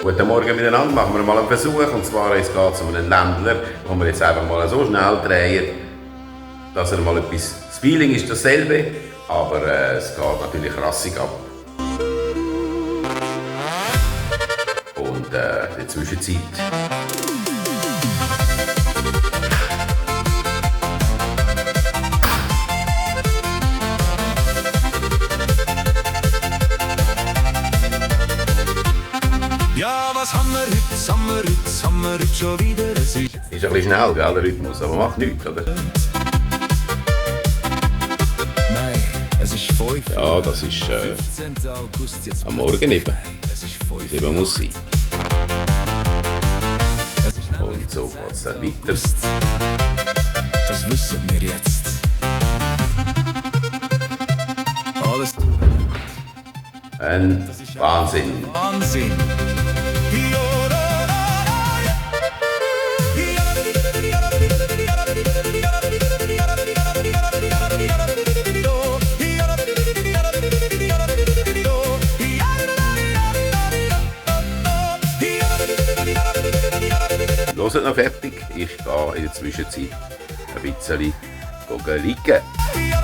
Guten Morgen miteinander, machen wir mal einen Versuch. Und zwar geht es um einen Ländler, wo wir jetzt einfach mal so schnell drehen, dass er mal etwas... Das Feeling ist dasselbe, aber es geht natürlich rassig ab. Und in der Zwischenzeit... Ja, was haben wir heute schon wieder? Es ist Ist ein bisschen schnell, gell, der Rhythmus, aber macht nichts, oder? Nein, es ist 5. Ja, das ist 15. August jetzt. am Morgen eben. Es ist 5. 7 muss sein. Es ist Und so geht es dann weiter. Das wissen wir jetzt. Alles Ein Wahnsinn. Wahnsinn. Hört noch fertig. Ich gehe in der Zwischenzeit ein bisschen liegen.